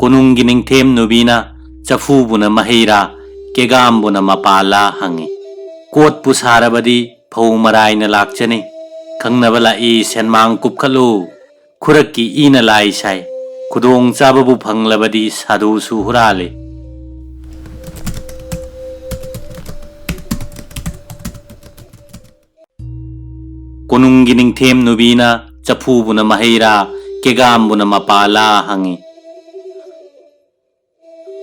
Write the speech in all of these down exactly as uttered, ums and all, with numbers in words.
ꯀꯣꯅꯨꯡꯒꯤ ꯅꯤꯡꯊꯦꯝ ꯅꯨꯕꯤꯅ ꯆꯐꯨꯕꯨꯅ ꯃꯍꯩꯔꯥ, ꯀꯦꯒꯥꯝꯕꯨꯅ ꯃꯄꯥꯜꯂꯥ ꯍꯪꯉꯤ꯫ ꯀꯣꯠꯄꯨ ꯁꯥꯔꯕꯗꯤ ꯐꯧ ꯃꯔꯥꯏꯅ ꯂꯥꯛꯆꯅꯤ꯫ ꯈꯪꯅꯕ ꯂꯥꯛꯏ ꯁꯦꯟꯃꯥꯡ ꯀꯨꯞꯈꯠꯂꯨ꯫ ꯈꯨꯔꯛꯀꯤ ꯏꯅ ꯂꯥꯏ ꯁꯥꯏ꯫ ꯈꯨꯗꯣꯡ ꯆꯥꯕꯕꯨ ꯐꯪꯂꯕꯗꯤ ꯁꯥꯗꯨꯁꯨ ꯍꯨꯔꯥꯜꯂꯤ꯫ ꯀꯣꯅꯨꯡꯒꯤ ꯅꯤꯡꯊꯦꯝ ꯅꯨꯕꯤꯅ ꯆꯐꯨꯕꯨꯅ ꯃꯍꯩꯔꯥ, ꯀꯦꯒꯥꯝꯕꯨꯅ ꯃꯄꯥꯜꯂꯥ ꯍꯪꯉꯤ꯫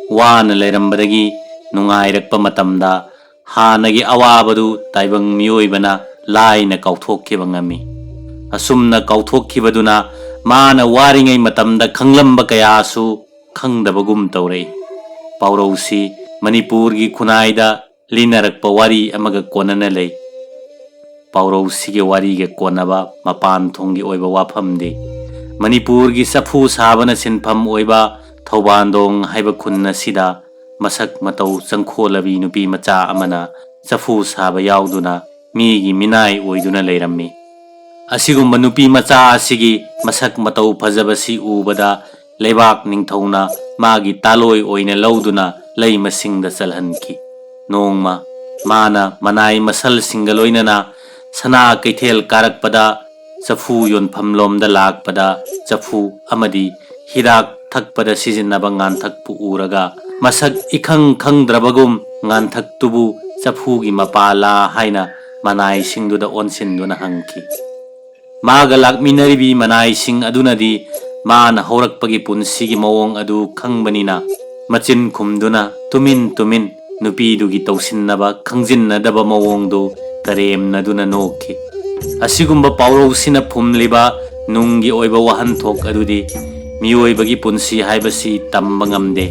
ꯋꯥꯅ ꯂꯩꯔꯝꯕꯗꯒꯤ ꯅꯨꯡꯉꯥꯏꯔꯛꯄ ꯃꯇꯝꯗ ꯍꯥꯟꯅꯒꯤ ꯑꯋꯥꯕꯗꯨ ꯇꯥꯏꯕꯪ ꯃꯤꯑꯣꯏꯕꯅ ꯂꯥꯏꯅ ꯀꯥꯎꯊꯣꯛꯈꯤꯕ ꯉꯝꯃꯤ꯫ ꯑꯁꯨꯝꯅ ꯀꯥꯎꯊꯣꯛꯈꯤꯕꯗꯨꯅ ꯃꯥꯅ ꯋꯥꯔꯤꯉꯩ ꯃꯇꯝꯗ ꯈꯪꯂꯝꯕ ꯀꯌꯥꯁꯨ ꯈꯪꯗꯕꯒꯨꯝ ꯇꯧꯔꯛꯏ꯫ ꯄꯥꯎꯔꯧꯁꯤ ꯃꯅꯤꯄꯨꯔꯒꯤ ꯈꯨꯟꯅꯥꯏꯗ ꯂꯤꯅꯔꯛꯄ ꯋꯥꯔꯤ ꯑꯃꯒ ꯀꯣꯟꯅꯅ ꯂꯩ꯫ ꯄꯥꯎꯔꯧꯁꯤꯒꯤ ꯋꯥꯔꯤꯒ ꯀꯣꯟꯅꯕ ꯃꯄꯥꯟ ꯊꯣꯡꯒꯤ ꯑꯣꯏꯕ ꯋꯥꯐꯝꯗꯤ, ꯃꯅꯤꯄꯨꯔꯒꯤ ꯆꯐꯨ ꯁꯥꯕꯅ ꯁꯤꯟꯐꯝ ꯑꯣꯏꯕ ꯊꯧꯕꯥꯟꯗꯣꯡ ꯍꯥꯏꯕ ꯈꯨꯟ ꯑꯁꯤꯗ ꯃꯁꯛ ꯃꯇꯧ ꯆꯪꯈꯣꯜꯂꯕꯤ ꯅꯨꯄꯤ ꯃꯆꯥ ꯑꯃꯅ ꯆꯐꯨ ꯁꯥꯕ ꯌꯥꯎꯗꯨꯅ ꯃꯤꯒꯤ ꯃꯤꯅꯥꯏ ꯑꯣꯏꯗꯨꯅ ꯂꯩꯔꯝꯃꯤ꯫ ꯑꯁꯤꯒꯨꯝꯕ ꯅꯨꯄꯤ ꯃꯆꯥ ꯑꯁꯤꯒꯤ ꯃꯁꯛ ꯃꯇꯧ ꯐꯖꯕꯁꯤ ꯎꯕꯗ ꯂꯩꯕꯥꯛ ꯅꯤꯡꯊꯧꯅ ꯃꯥꯒꯤ ꯇꯥꯂꯣꯏ ꯑꯣꯏꯅ ꯂꯧꯗꯨꯅ ꯂꯩꯃꯁꯤꯡꯗ ꯆꯜꯍꯟꯈꯤ꯫ ꯅꯣꯡꯃ ꯃꯥꯅ ꯃꯅꯥꯏ ꯃꯁꯜꯁꯤꯡꯒ ꯂꯣꯏꯅꯅ ꯁꯅꯥ ꯀꯩꯊꯦꯜ ꯀꯥꯔꯛꯄꯗ ꯆꯐꯨ ꯌꯣꯟꯐꯝ ꯂꯣꯝꯗ ꯂꯥꯛꯄꯗ ꯆꯐꯨ ꯑꯃꯗꯤ ꯍꯤꯗꯥꯛ ꯊꯛꯄꯗ ꯁꯤꯖꯤꯟꯅꯕ ꯉꯥꯟꯊꯛꯄꯨ ꯎꯔꯒ ꯃꯁꯛ ꯏꯈꯪ ꯈꯪꯗ꯭ꯔꯕꯒꯨꯝ ꯉꯥꯟꯊꯛꯇꯨꯕꯨ ꯆꯐꯨꯒꯤ ꯃꯄꯥꯂꯥ ꯍꯥꯏꯅ ꯃꯅꯥꯏꯁꯤꯡꯗꯨꯗ ꯑꯣꯟꯁꯤꯟꯗꯨꯅ ꯍꯪꯈꯤ꯫ ꯃꯥꯒ ꯂꯥꯛꯃꯤꯟꯅꯔꯤꯕꯤ ꯃꯅꯥꯏꯁꯤꯡ ꯑꯗꯨꯅꯗꯤ ꯃꯥꯅ ꯍꯧꯔꯛꯄꯒꯤ ꯄꯨꯟꯁꯤꯒꯤ ꯃꯑꯣꯡ ꯑꯗꯨ ꯈꯪꯕꯅꯤꯅ ꯃꯆꯤꯟ ꯈꯨꯝꯗꯨꯅ ꯇꯨꯃꯤꯟ ꯇꯨꯃꯤꯟ ꯅꯨꯄꯤꯗꯨꯒꯤ ꯇꯧꯁꯤꯟꯅꯕ ꯈꯪꯖꯤꯟꯅꯗꯕ ꯃꯑꯣꯡꯗꯨ ꯀꯔꯦꯝꯅꯗꯨꯅ ꯅꯣꯛꯈꯤ꯫ ꯑꯁꯤꯒꯨꯝꯕ ꯄꯥꯎꯔꯧꯁꯤꯅ ꯐꯨꯝꯂꯤꯕ ꯅꯨꯡꯒꯤ ꯑꯣꯏꯕ ꯋꯥꯍꯟꯊꯣꯛ ꯑꯗꯨꯗꯤ ꯃꯤꯑꯣꯏꯕꯒꯤ ꯄꯨꯟꯁꯤ ꯍꯥꯏꯕꯁꯤ ꯇꯝꯕ ꯉꯝꯗꯦ꯫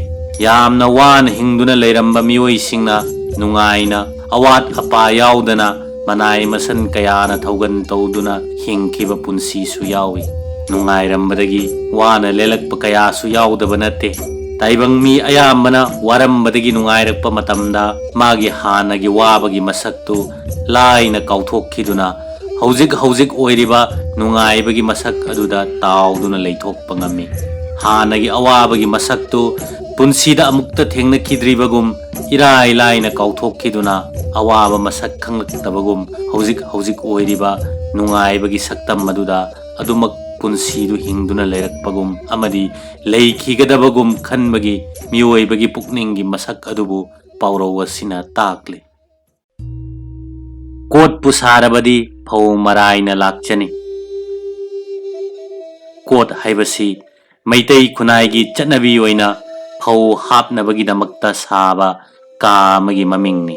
ꯌꯥꯝꯅ ꯋꯥꯅ ꯍꯤꯡꯗꯨꯅ ꯂꯩꯔꯝꯕ ꯃꯤꯑꯣꯏꯁꯤꯡꯅ ꯅꯨꯡꯉꯥꯏꯅ ꯑꯋꯥꯠ ꯑꯄꯥ ꯌꯥꯎꯗꯅ ꯃꯅꯥꯏ ꯃꯁꯟ ꯀꯌꯥꯅ ꯊꯧꯒꯟ ꯇꯧꯗꯨꯅ ꯍꯤꯡꯈꯤꯕ ꯄꯨꯟꯁꯤꯁꯨ ꯌꯥꯎꯏ꯫ ꯅꯨꯡꯉꯥꯏꯔꯝꯕꯗꯒꯤ ꯋꯥꯅ ꯂꯦꯜꯂꯛꯄ ꯀꯌꯥꯁꯨ ꯌꯥꯎꯗꯕ ꯅꯠꯇꯦ꯫ ꯇꯥꯏꯕꯪ ꯃꯤ ꯑꯌꯥꯝꯕꯅ ꯋꯥꯔꯝꯕꯗꯒꯤ ꯅꯨꯡꯉꯥꯏꯔꯛꯄ ꯃꯇꯝꯗ ꯃꯥꯒꯤ ꯍꯥꯟꯅꯒꯤ ꯋꯥꯕꯒꯤ ꯃꯁꯛꯇꯨ ꯂꯥꯏꯅ ꯀꯥꯎꯊꯣꯛꯈꯤꯗꯨꯅ ꯍꯧꯖꯤꯛ ꯍꯧꯖꯤꯛ ꯑꯣꯏꯔꯤꯕ ꯅꯨꯡꯉꯥꯏꯕꯒꯤ ꯃꯁꯛ ꯑꯗꯨꯗ ꯇꯥꯎꯗꯨꯅ ꯂꯩꯊꯣꯛꯄ ꯉꯝꯃꯤ꯫ ꯍꯥꯟꯅꯒꯤ ꯑꯋꯥꯕꯒꯤ ꯃꯁꯛꯇꯨ ꯄꯨꯟꯁꯤꯗ ꯑꯃꯨꯛꯇ ꯊꯦꯡꯅꯈꯤꯗ꯭ꯔꯤꯕꯒꯨꯝ, ꯏꯔꯥꯏ ꯂꯥꯏꯅ ꯀꯥꯎꯊꯣꯛꯈꯤꯗꯨꯅ, ꯑꯋꯥꯕ ꯃꯁꯛ ꯈꯪꯂꯛꯇꯕꯒꯨꯝ, ꯍꯧꯖꯤꯛ ꯍꯧꯖꯤꯛ ꯑꯣꯏꯔꯤꯕ ꯅꯨꯡꯉꯥꯏꯕꯒꯤ ꯁꯛꯇꯝ ꯑꯗꯨꯗ ꯑꯗꯨꯃꯛ ꯄꯨꯟꯁꯤꯗꯨ ꯍꯤꯡꯗꯨꯅ ꯂꯩꯔꯛꯄꯒꯨꯝ ꯑꯃꯗꯤ ꯂꯩꯈꯤꯒꯗꯕꯒꯨꯝ ꯈꯟꯕꯒꯤ ꯃꯤꯑꯣꯏꯕꯒꯤ ꯄꯨꯛꯅꯤꯡꯒꯤ ꯃꯁꯛ ꯑꯗꯨꯕꯨ ꯄꯥꯎꯔꯧ ꯑꯁꯤꯅ ꯇꯥꯛꯂꯤ꯫ ꯀꯣꯠꯄꯨ ꯁꯥꯔꯕꯗꯤ ꯐꯧ ꯃꯔꯥꯏꯅ ꯂꯥꯛꯆꯅꯤ꯫ ꯀꯣꯠ ꯍꯥꯏꯕꯁꯤ ꯃꯩꯇꯩ ꯈꯨꯟꯅꯥꯏꯒꯤ ꯆꯠꯅꯕꯤ ꯑꯣꯏꯅ ꯐꯧ ꯍꯥꯞꯅꯕꯒꯤꯗꯃꯛꯇ ꯁꯥꯕ ꯀꯥ ꯑꯃꯒꯤ ꯃꯃꯤꯡꯅꯤ꯫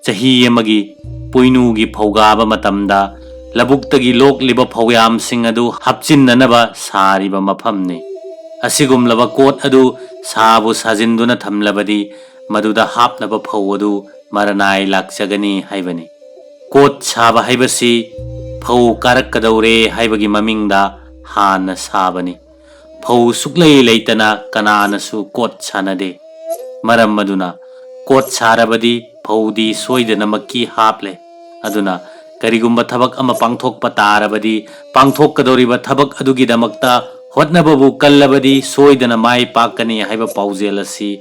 ꯆꯍꯤ ꯑꯃꯒꯤ ꯄꯣꯏꯅꯨꯒꯤ ꯐꯧꯒꯥꯕ ꯃꯇꯝꯗ ꯂꯧꯕꯨꯛꯇꯒꯤ ꯂꯣꯛꯂꯤꯕ ꯐꯧꯌꯥꯝꯁꯤꯡ ꯑꯗꯨ ꯍꯥꯞꯆꯤꯟꯅꯅꯕ ꯁꯥꯔꯤꯕ ꯃꯐꯝꯅꯤ꯫ ꯑꯁꯤꯒꯨꯝꯂꯕ ꯀꯣꯠ ꯑꯗꯨ ꯁꯥꯕꯨ ꯁꯥꯖꯤꯟꯗꯨꯅ ꯊꯝꯂꯕꯗꯤ ꯃꯗꯨꯗ ꯍꯥꯞꯅꯕ ꯐꯧ ꯑꯗꯨ ꯃꯔꯅꯥꯏ ꯂꯥꯛꯆꯒꯅꯤ ꯍꯥꯏꯕꯅꯤ꯫ ꯀꯣꯠ ꯁꯥꯕ ꯍꯥꯏꯕꯁꯤ ꯐꯧ ꯀꯥꯔꯛꯀꯗꯧꯔꯦ ꯍꯥꯏꯕꯒꯤ ꯃꯃꯤꯡꯗ ꯍꯥꯟꯅ ꯁꯥꯕꯅꯤ꯫ ꯐꯧ ꯁꯨꯛꯂꯩ ꯂꯩꯇꯅ ꯀꯅꯥꯅꯁꯨ ꯀꯣꯠ ꯁꯥꯅꯗꯦ꯫ ꯃꯔꯝ ꯑꯗꯨꯅ ꯀꯣꯠ ꯁꯥꯔꯕꯗꯤ ꯐꯧꯗꯤ ꯁꯣꯏꯗꯅꯃꯛꯀꯤ ꯍꯥꯞꯂꯦ꯫ ꯑꯗꯨꯅ ꯀꯔꯤꯒꯨꯝꯕ ꯊꯕꯛ ꯑꯃ ꯄꯥꯡꯊꯣꯛꯄ ꯇꯥꯔꯕꯗꯤ, ꯄꯥꯡꯊꯣꯛꯀꯗꯧꯔꯤꯕ ꯊꯕꯛ ꯑꯗꯨꯒꯤꯗꯃꯛꯇ ꯍꯣꯠꯅꯕꯕꯨ ꯀꯜꯂꯕꯗꯤ ꯁꯣꯏꯗꯅ ꯃꯥꯏ ꯄꯥꯛꯀꯅꯤ ꯍꯥꯏꯕ ꯄꯥꯎꯖꯦꯜ ꯑꯁꯤ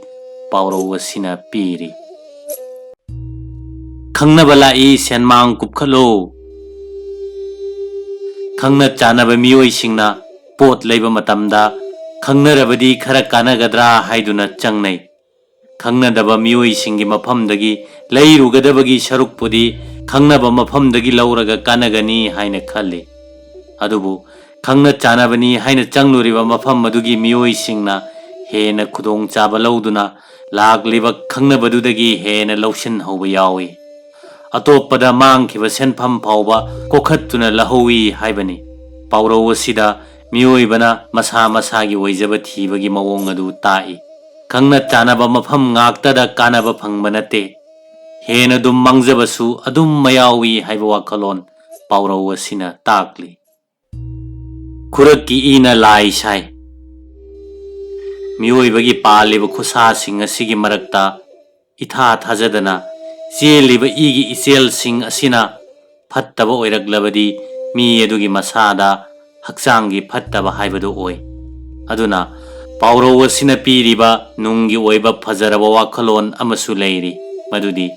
ꯄꯥꯎꯔꯧ ꯑꯁꯤꯅ ꯄꯤꯔꯤ꯫ ꯈꯪꯅꯕ ꯂꯥꯛꯏ, ꯁꯦꯟꯃꯥꯡ ꯀꯨꯞꯈꯠꯂꯣ꯫ ꯈꯪꯅ ꯆꯥꯟꯅꯕ ꯃꯤꯑꯣꯏꯁꯤꯡꯅ ꯄꯣꯠ ꯂꯩꯕ ꯃꯇꯝꯗ ꯈꯪꯅꯔꯕꯗꯤ ꯈꯔ ꯀꯥꯟꯅꯒꯗ꯭ꯔꯥ ꯍꯥꯏꯗꯨꯅ ꯆꯪꯅꯩ꯫ ꯈꯪꯅꯗꯕ ꯃꯤꯑꯣꯏꯁꯤꯡꯒꯤ ꯃꯐꯝꯗꯒꯤ ꯂꯩꯔꯨꯒꯗꯕꯒꯤ ꯁꯔꯨꯛꯄꯨꯗꯤ ꯈꯪꯅꯕ ꯃꯐꯝꯗꯒꯤ ꯂꯧꯔꯒ ꯀꯥꯟꯅꯒꯅꯤ ꯍꯥꯏꯅ ꯈꯜꯂꯤ꯫ ꯑꯗꯨꯕꯨ ꯈꯪꯅ ꯆꯥꯟꯅꯕꯅꯤ ꯍꯥꯏꯅ ꯆꯪꯂꯨꯔꯤꯕ ꯃꯐꯝ ꯑꯗꯨꯒꯤ ꯃꯤꯑꯣꯏꯁꯤꯡꯅ ꯍꯦꯟꯅ ꯈꯨꯗꯣꯡꯆꯥꯕ ꯂꯧꯗꯨꯅ ꯂꯥꯛꯂꯤꯕ ꯈꯪꯅꯕꯗꯨꯗꯒꯤ ꯍꯦꯟꯅ ꯂꯧꯁꯤꯟꯍꯧꯕ ꯌꯥꯎꯏ꯫ ꯑꯇꯣꯞꯄꯗ ꯃꯥꯡꯈꯤꯕ ꯁꯦꯟꯐꯝ ꯐꯥꯎꯕ ꯀꯣꯛꯈꯠꯇꯨꯅ ꯂꯧꯍꯧꯏ ꯍꯥꯏꯕꯅꯤ꯫ ꯄꯥꯎꯔꯧ ꯑꯁꯤꯗ ꯃꯤꯑꯣꯏꯕꯅ ꯃꯁꯥ ꯃꯁꯥꯒꯤ ꯑꯣꯏꯖꯕ ꯊꯤꯕꯒꯤ ꯃꯑꯣꯡ ꯑꯗꯨ ꯇꯥꯛꯏ꯫ ꯈꯪꯅ ꯆꯥꯟꯅꯕ ꯃꯐꯝ ꯉꯥꯛꯇꯗ ꯀꯥꯟꯅꯕ ꯐꯪꯕ ꯅꯠꯇꯦ, ꯍꯦꯟꯅ ꯑꯗꯨꯝ ꯃꯥꯡꯖꯕꯁꯨ ꯑꯗꯨꯝ ꯃꯌꯥꯎꯏ ꯍꯥꯏꯕ ꯋꯥꯈꯜꯂꯣꯟ ꯄꯥꯎꯔꯧ ꯑꯁꯤꯅ ꯇꯥꯛꯂꯤ꯫ ꯈꯨꯔꯛꯀꯤ ꯏꯅ ꯂꯥꯏ ꯁꯥꯏ꯫ ꯃꯤꯑꯣꯏꯕꯒꯤ ꯄꯥꯜꯂꯤꯕ ꯈꯨꯠꯁꯥꯁꯤꯡ ꯑꯁꯤꯒꯤ ꯃꯔꯛꯇ ꯏꯊꯥ ꯊꯥꯖꯗꯅ ꯆꯦꯜꯂꯤꯕ ꯏꯒꯤ ꯏꯆꯦꯜꯁꯤꯡ ꯑꯁꯤꯅ ꯐꯠꯇꯕ ꯑꯣꯏꯔꯛꯂꯕꯗꯤ ꯃꯤ ꯑꯗꯨꯒꯤ ꯃꯁꯥꯗ ꯍꯛꯆꯥꯡꯒꯤ ꯐꯠꯇꯕ ꯍꯥꯏꯕꯗꯨ ꯑꯣꯏ꯫ ꯑꯗꯨꯅ ꯄꯥꯎꯔꯧ ꯑꯁꯤꯅ ꯄꯤꯔꯤꯕ ꯅꯨꯡꯒꯤ ꯑꯣꯏꯕ ꯐꯖꯔꯕ ꯋꯥꯈꯜꯂꯣꯟ ꯑꯃꯁꯨ ꯂꯩꯔꯤ, ꯃꯗꯨꯗꯤ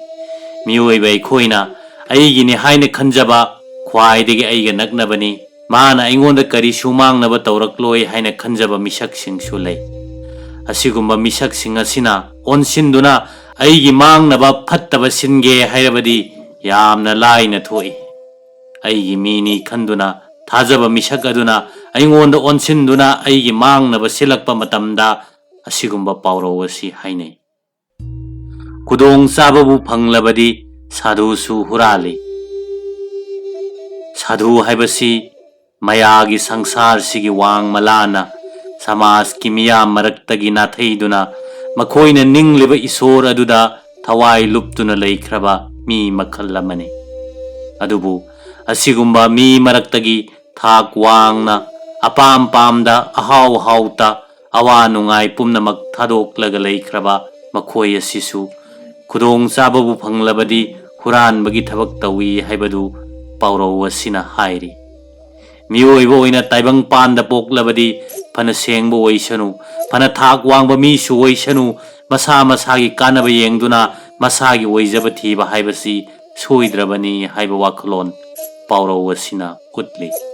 ꯃꯤꯑꯣꯏꯕ ꯑꯩꯈꯣꯏꯅ ꯑꯩꯒꯤꯅꯤ ꯍꯥꯏꯅ ꯈꯟꯖꯕ ꯈ꯭ꯋꯥꯏꯗꯒꯤ ꯑꯩꯒ ꯅꯛꯅꯕꯅꯤ, ꯃꯥꯅ ꯑꯩꯉꯣꯟꯗ ꯀꯔꯤꯁꯨ ꯃꯥꯡꯅꯕ ꯇꯧꯔꯛꯂꯣꯏ ꯍꯥꯏꯅ ꯈꯟꯖꯕ ꯃꯤꯁꯛꯁꯤꯡꯁꯨ ꯂꯩ꯫ ꯑꯁꯤꯒꯨꯝꯕ ꯃꯤꯁꯛꯁꯤꯡ ꯑꯁꯤꯅ ꯑꯣꯟꯁꯤꯟꯗꯨꯅ ꯑꯩꯒꯤ ꯃꯥꯡꯅꯕ ꯐꯠꯇꯕ ꯁꯤꯟꯒꯦ ꯍꯥꯏꯔꯕꯗꯤ ꯌꯥꯝꯅ ꯂꯥꯏꯅ ꯊꯣꯛꯏ꯫ ꯑꯩꯒꯤ ꯃꯤꯅꯤ ꯈꯟꯗꯨꯅ ꯊꯥꯖꯕ ꯃꯤꯁꯛ ꯑꯗꯨꯅ ꯑꯩꯉꯣꯟꯗ ꯑꯣꯟꯁꯤꯟꯗꯨꯅ ꯑꯩꯒꯤ ꯃꯥꯡꯅꯕ ꯁꯤꯜꯂꯛꯄ ꯃꯇꯝꯗ ꯑꯁꯤꯒꯨꯝꯕ ꯄꯥꯎꯔꯧ ꯑꯁꯤ ꯍꯥꯏꯅꯩ꯫ ꯈꯨꯗꯣꯡ ꯆꯥꯕꯕꯨ ꯐꯪꯂꯕꯗꯤ ꯁꯥꯗꯨꯁꯨ ꯍꯨꯔꯥꯜꯂꯤ꯫ ꯁꯥꯗꯨ ꯍꯥꯏꯕꯁꯤ ꯃꯌꯥꯒꯤ ꯁꯪꯁꯥꯔꯁꯤꯒꯤ ꯋꯥꯡꯃ ꯂꯥꯟꯅ ꯁꯃꯥꯖꯀꯤ ꯃꯤꯌꯥꯝ ꯃꯔꯛꯇꯒꯤ ꯅꯥꯊꯩꯗꯨꯅ ꯃꯈꯣꯏꯅ ꯅꯤꯡꯂꯤꯕ ꯏꯁꯣꯔ ꯑꯗꯨꯗ ꯊꯋꯥꯏ ꯂꯨꯞꯇꯨꯅ ꯂꯩꯈ꯭ꯔꯕ ꯃꯤ ꯃꯈꯜ ꯑꯃꯅꯤ꯫ ꯑꯗꯨꯕꯨ ꯑꯁꯤꯒꯨꯝꯕ ꯃꯤ ꯃꯔꯛꯇꯒꯤ ꯊꯥꯛ ꯋꯥꯡꯅ ꯑꯄꯥꯝ ꯄꯥꯝꯗ ꯑꯍꯥꯎ ꯍꯥꯎꯇ ꯑꯋꯥ ꯅꯨꯡꯉꯥꯏ ꯄꯨꯝꯅꯃꯛ ꯊꯥꯗꯣꯛꯂꯒ ꯂꯩꯈ꯭ꯔꯕ ꯃꯈꯣꯏ ꯑꯁꯤꯁꯨ ꯈꯨꯗꯣꯡ ꯆꯥꯕꯕꯨ ꯐꯪꯂꯕꯗꯤ ꯍꯨꯔꯥꯟꯕꯒꯤ ꯊꯕꯛ ꯇꯧꯏ ꯍꯥꯏꯕꯗꯨ ꯄꯥꯎꯔꯧ ꯑꯁꯤꯅ ꯍꯥꯏꯔꯤ꯫ ꯃꯤꯑꯣꯏꯕ ꯑꯣꯏꯅ ꯇꯥꯏꯕꯪ ꯄꯥꯟꯗ ꯄꯣꯛꯂꯕꯗꯤ ꯐꯅ ꯁꯦꯡꯕ ꯑꯣꯏꯁꯅꯨ, ꯐꯅ ꯊꯥꯛ ꯋꯥꯡꯕ ꯃꯤꯁꯨ ꯑꯣꯏꯁꯅꯨ, ꯃꯁꯥ ꯃꯁꯥꯒꯤ ꯀꯥꯟꯅꯕ ꯌꯦꯡꯗꯨꯅ ꯃꯁꯥꯒꯤ ꯑꯣꯏꯖꯕ ꯊꯤꯕ ꯍꯥꯏꯕꯁꯤ ꯁꯣꯏꯗ꯭ꯔꯕꯅꯤ ꯍꯥꯏꯕ ꯋꯥꯈꯜꯂꯣꯟ ꯄꯥꯎꯔꯧ ꯑꯁꯤꯅ ꯎꯠꯂꯤ꯫